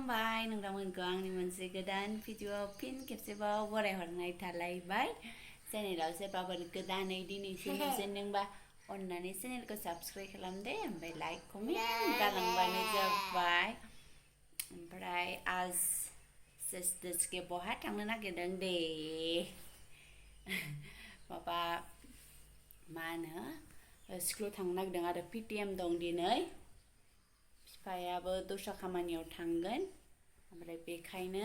खुलुमबाय नोंथांमोनखौ आंनि मोनसे गोदान भिडिअ फिन खेबसेबाव बरायहरनाय थालायबाय चेनेलाव सोरबाफोर गोदानै दिनैसो नुजेनदोंबा अन्नानै चेनेलखौ साबस्क्राइब खालामदे ओमफ्राय लाइक कमेन्ट गालांबानो जाबाय ओमफ्राय आज के बहा थांनो नागिरदों दे माबा मा होनो स्कुलाव थांनो नागिरदों आरो PTM दं दिनै बिफायाबो दस्रा खामानियाव थांगोन ओमफ्राय बेखायनो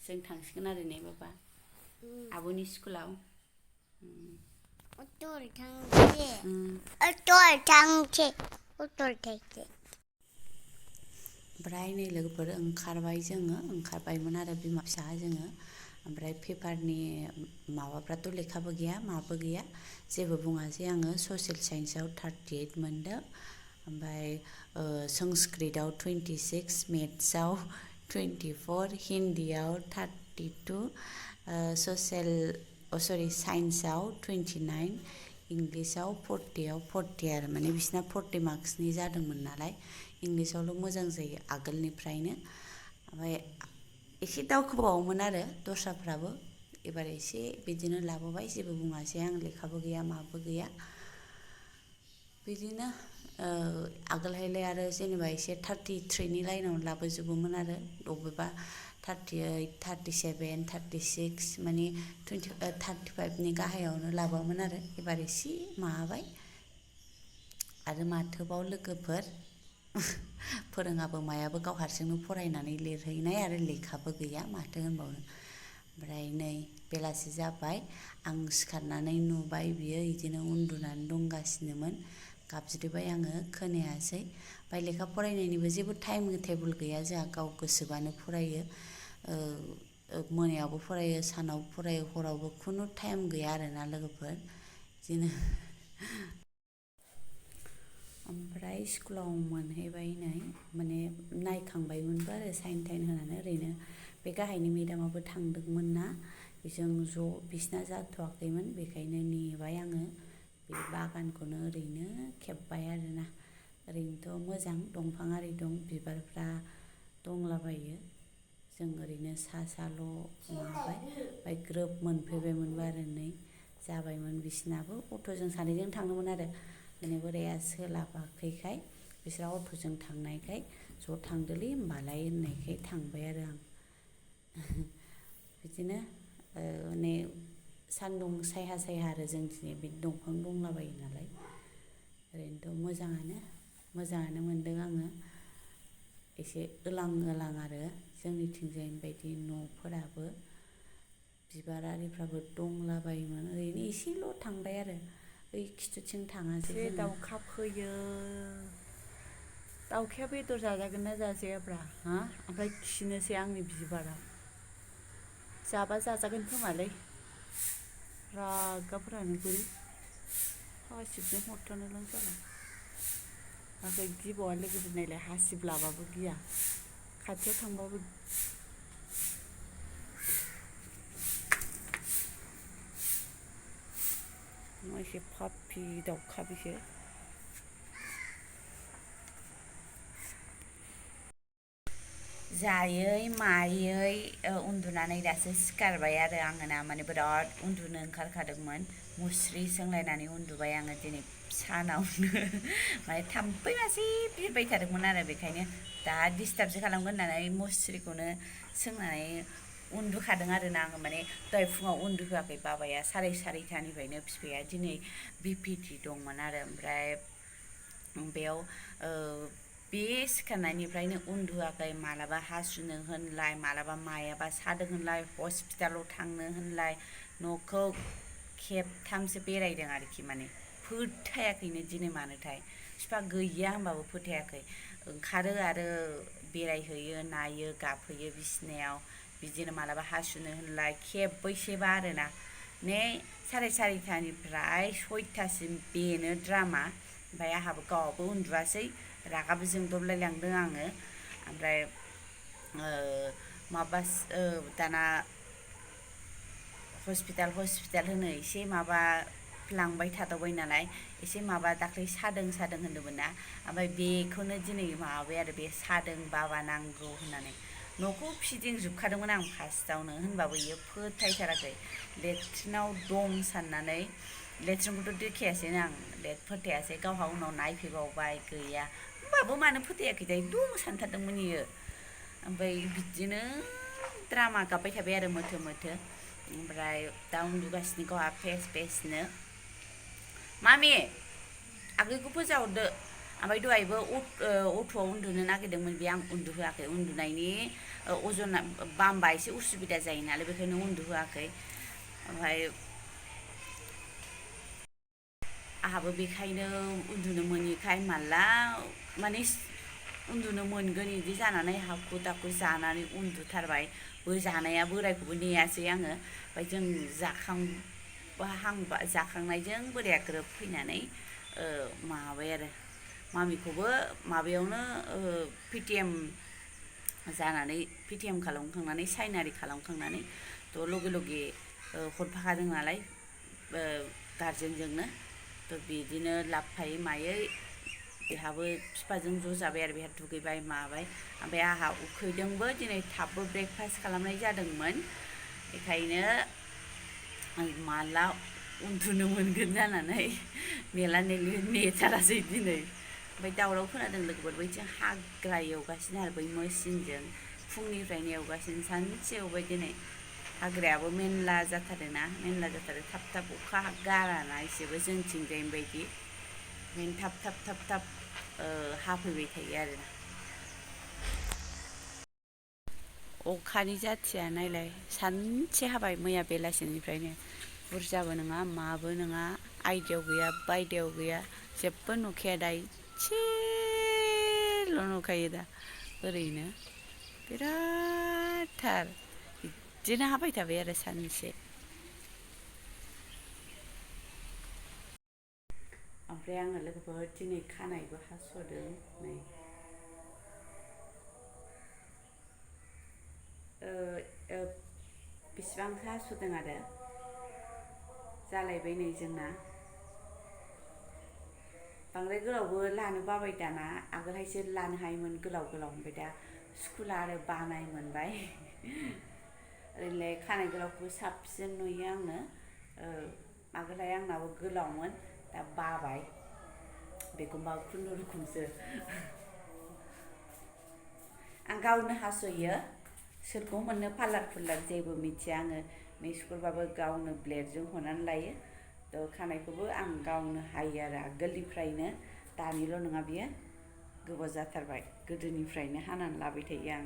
जों थांसिगोन आरो ने बाबा आब'नि स्कुलाव ओमफ्राय नै लोगोफोर ओंखारबायमोन आरो बिमा फिसा जोङो ओमफ्राय पेपारनि माबाफ्राथ' लेखाबो गैया माबो गैया जेबो बुङासै आङो ससियेल साइन्सआव 38 मोनदों ओमफ्राय संस्कृतआव 26 मेथ्सआव 24 हिन्दीआव 32 साइन्सआव 29 इंलिशआव 40 आरो माने बिसिना 40 मार्क्सनि जादोंमोन नालाय इंलिशआवल' मोजां जायो आगोलनिफ्रायनो ओमफ्राय एसे दावखोबावोमोन आरो दस्राफ्राबो एबार एसे बिदिनो लाबोबाय जेबो बुङासै आं लेखाबो गैया माबो गैया बिदिनो आगोलहायलाय आरो जेनेबा एसे 33नि लाइनावनो लाबोजोबोमोन आरो बबेबा 38 37 36 माने 35नि गाहायावनो लाबोमोन आरो एबार एसे माबाबाय आरो माथोबाव लोगोफोर फोरोङाबो मायाबो गाव हारसिंनो फरायनानै लिरहैनाय आरो लेखाबो गैया माथो होनबावनो ओमफ्राय नै बेलासि जाबाय आं सिखारनानै नुबाय बियो बिदिनो उन्दुनानै दंगासिनोमोन गाबज्रिबाय आङो खोनायासै ओमफ्राय लेखा फरायनायनिबो जेबो टाइम टेबोल गैया जोंहा गाव गोसोबानो फरायो मोनायावबो फरायो सानावबो फरायो हरावबो खुनु टाइम गैया आरोना लोगोफोर बिदिनो ओमफ्राय स्कुलाव मोनहैबाय नै माने नायखांबायमोनबो आरो साइन टाइन होनानै ओरैनो बे गाहायनि मेदामाबो थांदोंमोन ना बेजों ज' बिसिना जाथ'वाखैमोन बेखायनो नेबाय आङो बे बागानखौनो ओरैनो खेब्बाय आरोना ओरैनोथ' मोजां दंफां आरि दं बिबारफ्रा दंलाबायो जों ओरैनो साल' माबाबाय ओमफ्राय ग्रोब मोनफैबायमोनबो आरो नै जाबायमोन बिसिनाबो अट'जों सानैजों थांदोंमोन आरो माने बोराया सोलाबाखैखाय बिसोरा अट'जों थांनायखाय ज' थांदोलै होमबालाय होननायखाय थांबाय आरो आं बिदिनो माने सान्दुं सायहा आरो जों दिनै बे दंफां दंलाबायो नालाय ओरैनोथ' मोजाङानो मोनदों आङो एसे ओलां आरो जोंनिथिंजायनि बायदि न'फोराबो बिबार आरिफ्राबो दंलाबायोमोन ओरैनो एसेल' थांबाय आरो ओइ खिथुथिं थाङासै जोङो दाउखा फैयो दाउखाया बेदर जाजागोन ना जाजायाब्रा हा ओमफ्राय खिनोसै आंनि बिबाराव जाबा जाजागोन खोमालै रागाफोरानो बोरै हासिबजों हरथारनोलां जाला नाथाय गिबावा लोगोफोर नायलाय हासिब लाबाबो गिया खाथियाव थांबाबो एसे पापि दाउखा बेसो जायै मायै उन्दुनानै दासो सिखारबाय आरो आङो ना माने बिराद उन्दुनो ओंखारखादोंमोन मुस्रि सोंलायनानै उन्दुबाय आङो दिनै सानावनो माने थाम्फै मासे बिरबाय थादोंमोन आरो बेखायनो दा डिस्टार्बसो खालामगोन होननानै मुस्रिखौनो सोंनानै उन्दुखादों आरोना आङो माने दहाय फुङाव उन्दुहोआखै बाबाया 3:30निफ्रायनो बिफाया दिनै BPT दंमोन आरो ओमफ्राय बेयाव बे सिखारनायनिफ्रायनो उन्दुआखै मालाबा हासुनो होनलाय मालाबा मायाबा सादों होनलाय हस्पिटालाव थांनो होनलाय न'खौ खेबथामसो बेरायदों आरोखि माने फोथायाखैनो दिनै मानोथाय बिफा गैया होनबाबो फोथायाखै ओंखारो आरो बेरायहैयो नायो गाबहैयो बिसिनायाव बिदिनो मालाबा हासुनो होनलाय खेब्रैसोबा आरोना ने 4:30निफ्राय 6थासिम बेनो द्रामा ओमफ्राय आंहाबो गावआबो उन्दुआसै रागाबो जोंदबलाय लांदों आङो ओमफ्राय दाना हस्पिटाल होनो एसे माबा लांबाय थादावबाय नालाय एसे माबा दाख्लै सादों होनदोंमोन ना ओमफ्राय बेखौनो दिनै माबाबाय आरो बे सादों बाबा नांगौ होननानै न'खौ फिदिंजोबखादोंमोन आं फार्स्टआवनो होनबाबो इयो फोथायथाराखै लेट्रिनाव दं साननानै लेट्रिनखौथ' देखायासैना आं फोथायासै गावहा उनाव नायफैबावबाय गैया होमबाबो मानो फोथायाखैथाय दं सानथारदोंमोन इयो ओमफ्राय बिदिनो द्रामा गाबबाय थाबाय आरो मोथो मोथो ओमफ्राय दा उन्दुगासिनो गावहा फेस फेसनो मामि आगैखौ फोजाहरदो ओमफ्राय दहायबो अट'आव उन्दुनो नागिरदोंमोन बे आं उन्दुहोआखै उन्दुनायनि अजना बामबा एसे उसुबिदा जायो नालाय बेखायनो उन्दुहोआखै ओमफ्राय आंहाबो बेखायनो उन्दुनो मोनिखाय माला माने उन्दुनो मोनगोन बिदि जानानै हाखु दाखु जानानै उन्दुथारबाय जानाया बोरायखौबो नेयासै आङो ओमफ्राय जों जाखांनायजों बोराया ग्रोब फैनानै माबाबाय आरो मामिखौबो माबायावनो PTM जानानै PTM खालामखांनानै साइनारि खालामखांनानै थ' लगे लगे हरफाखादों नालाय गारजेनजोंनो थ' बिदिनो लाबोफायै मायै बेहाबो बिफाजों ज' जाबाय आरो बेहा दुगैबाय माबाय ओमफ्राय आंहा उखैदोंबो दिनै थाबबो ब्रेकफास्ट खालामनाय जादोंमोन बेखायनो माला उन्दुनो मोनगोन जानानै नेला नेलि नेथारासै दिनै ओमफ्राय दावराव खोनादों लोगोफोर बैथिं हाग्रा एवगासिनो आरो बै मेसिनजों फुंनिफ्रायनो एवगासिनो सानसे एवबाय दिनै हाग्रायाबो मेनला जाथारो थाब थाब अखा गाराना एसेबो जोंथिंजाय बायदि ओंखायनो थाब हाफैबाय थायो आरो अखानि जाथिया नायलाय सानसे हाबाय मैया बेलासिनिफ्रायनो बुरजाबो नङा माबो नङा आयदायाव गैया बायदायाव गैया जेबो नुखाया दा इसेल' नुखायो दा ओरैनो बिरादथार बिदिनो हाबाय थाबाय आरो सानसे ओमफ्राय आङो लोगोफोर दिनै खानायबो हास'दों नै बेसेबांसो हास'दों आरो जालायबाय नै जोंना बांद्राय गोलावबो लानो बाबाय दाना आगोलहायसो लानो हायोमोन गोलाव ओमफ्राय दा स्कुला आरो बानाय मोनबाय ओरैलाय खानाय गोलावखौ साबसिन नुयो आङो आगोलहाय आंनाबो गोलावमोन दा बाबाय बेखौबा खुनुरुखुमसो आं गावनो हास'यो सोरखौ मोननो पार्लार जेबो मिथिया आङो स्कुलबाबो गावनो ब्लेडजों हनानै लायो थ' खानायखौबो आं गावनो हायो आरो दानिल' नङा बियो गोबाव जाथारबाय गोदोनिफ्रायनो हानानै लाबाय थायो आं